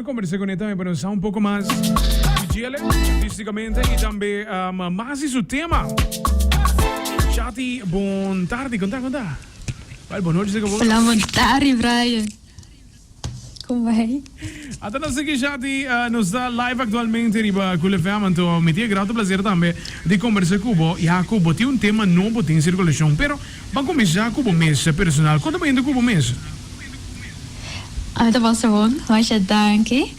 kombersá kuné tambe pa nos sa un poko mas di djele artísticamente i tambe mas di su tema. Shati, bon tardi, konta konta. Wel, bon nochi seka bo. Hola, bon tardi Brian. Kon bai? Ata nos aki Shati, nos ta live actualmente riba Cool FM, anto mi tin e grato placer tambe di combersa cu bo, ya cu bo tin un tema nobo den circulacion, pero ban cuminsa cu bo mes personal, con ta bayendo cu bo mes? Ami ta pasa bon, masha danki.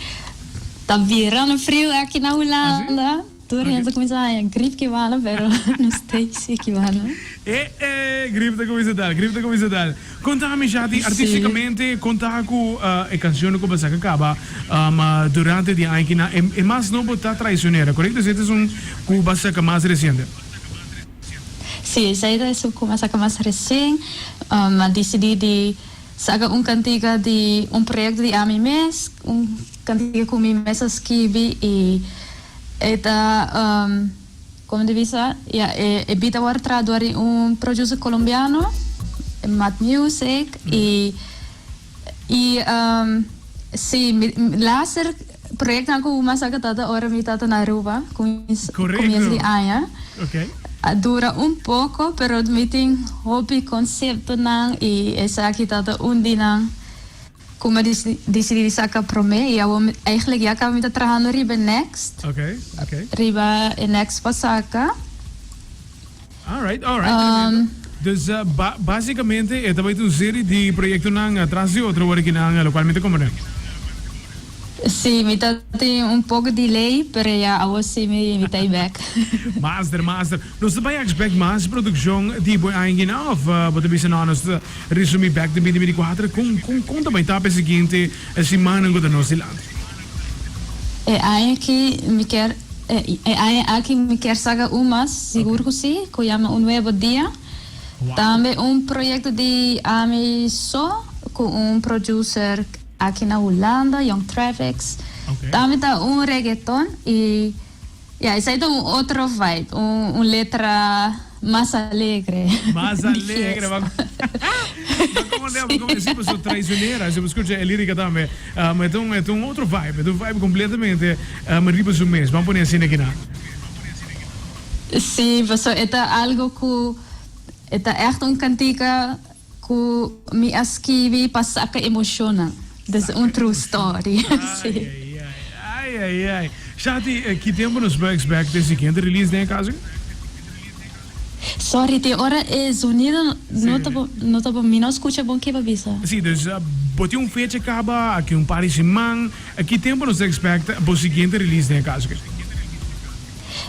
Ta birando friu aki na Hulanda. Tur hende ta kuminsá haña grip kibana pero nos ta si kibana. E e grip ta kuminsá dal, grip ta kuminsá dal. Konta mi Shati, artísticamente konta ku e kanshonnan ku bo a saka kaba durante di aña kina e mas nobo ta Traicionera, korekto? Esei ta esun ku bo a saka mas resiente? Si, esei ta esun ku mi a saka mas resien. Mi a disidí di saka un kantika di un proyekto di ami mes, un kantika ku mi mes a skibi i E ta, como di bisa, ya e beat a wòrdu traha dor di un producer colombiano, Mad Music, y y si, mi laster proyectonan cu mi a saca tata ora mi tata na Aruba, comienzo di aña, a dura un poco, pero mi tin hopi conceptonan y esaki tata un di nan. Ku mi a disidí di saka promé i awor mi eigenlijk ya kaba mi ta trahando riba e next. Okay, okay. Riba e next pa saka. Alright, alright, tremendo. Dus ba basicamente e ta bai ta un serie di proyectonan tras di otro awor akinan locual mi ta comprende. Sí, mi ta tin un poco delay, pero ya awor sí mi ta ei bek. Master, master. Nos ta bai expect mas produccion di bo e aña akinan of bo ta bisa no nos ta Resumi bek den binti 24, kon kon kon ta bai tapa e siguiente simannan ku ta nos dilanti? E aña aki mi kier e aña aki mi kier saka un mas, sigur ku si, ku yama Un Nuevo Dia. Tambe un proyekto di ami so ku un producer aki na Hulanda, Young Traffics. Tambe ta un reggaeton i. Ya, esei ta un otro vibe, un un letra mas alegre. Mas Di alegre, fiesta. ma como ne, ma como si paso traicionera, si bo scucha e lirica tambe, um, e ta un, e ta un otro vibe, e ta un vibe completamente um, riba su mes, ban pone asina kinan. Sí, paso e ta algo cu e ta echt un cantica Ku mi a skibi pa saka emoshonnan. Des un true story. Ai ai ai ai ai ai. Shati, ki tempu nos por expect e siguiente release den e caso aki? Sorry, tin ora e zonido no ta bo, no ta bo, mi no skucha bon ke bo bisa. Si, dus bo tin un fecha kaba, aki un par di siman, ki tempu nos ta expect bo siguiente release den e caso aki?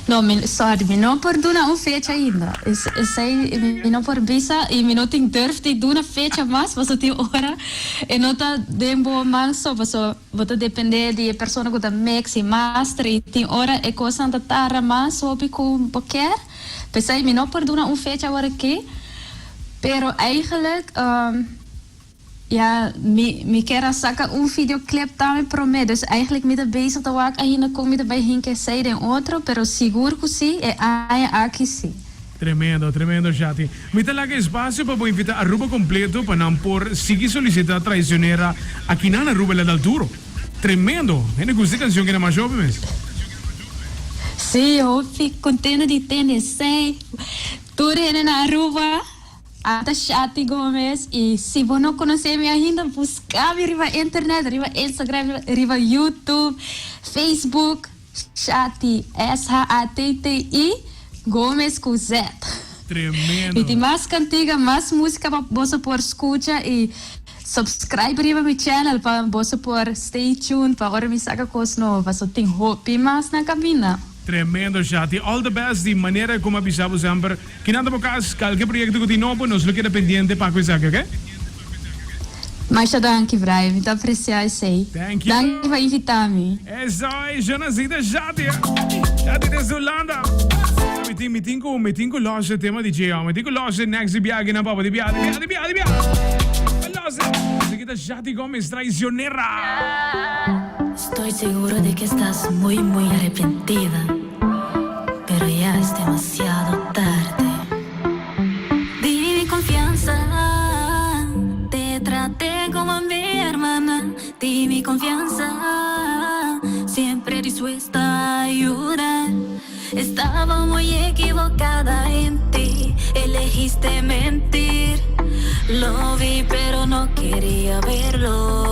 No, mi, sorry, mi no por duna un fecha ainda. Es, esei mi no por bisa y mi no tin durf di duna fecha mas, pasobra tin ora e no ta den bo man so, pasobra bo ta depende di e persona cu ta mix y master y tin ora e cosnan ta tarda mas hopi cu bo kier. P'esei mi no por duna un fecha awor aki, pero eigenlijk. Ya, mi mi kier a saca un videoclip tambe prome, dus eigenlijk mi ta bezig ta wak ainda con mi ta bay hinca esey den otro, pero sigur cu si, e aña aki si. Tremendo, tremendo Shati. Mi ta laga espacio pa bo invita Aruba completo pa nan por sigui solicita Traicionera aki nan Aruba la dal duro. Tremendo! Hende gusta e cancion kina masha hopi mes. Si, hopi contento di tende esey. Tur hende na Aruba. Ata Shati Gomez y si bo no conoce mi ainda busca mi riba internet, riba Instagram, riba YouTube, Facebook, Shati, S-H-A-T-T-I, Gomez cu Z. Tremendo. Mi tin mas cantiga, mas musica pa boso por scucha y subscribe riba mi channel pa boso por stay tuned pa ora mi saca cos nobo paso tin hopi mas na camina. Tremendo Shati, all the best di manera como a bisa bo semper. Kinan ta bo kas, kalke proyekto ku tin nobo, nos lo keda pendiente pa ku esaki, oke? Masha danki Brian, mi ta aprecia esey. Thank you. Danki pa invita mi. Eso e Jonasita Shati, Shati desde Hulanda. Mi tin, mi tin ku, mi tin ku los e tema di dje, mi tin ku los e next di biaha kinan papa, di biaha, di biaha, di biaha, di biaha. Los e. Esaki ta Shati Gomez, Traicionera. Estoy seguro de que estás muy muy arrepentida. Pero ya es demasiado tarde. Di mi confianza, te traté como a mi hermana. Di mi confianza. Predispuesta a ayudar. Estaba muy equivocada en ti, elegiste mentir. Lo vi, pero no quería verlo.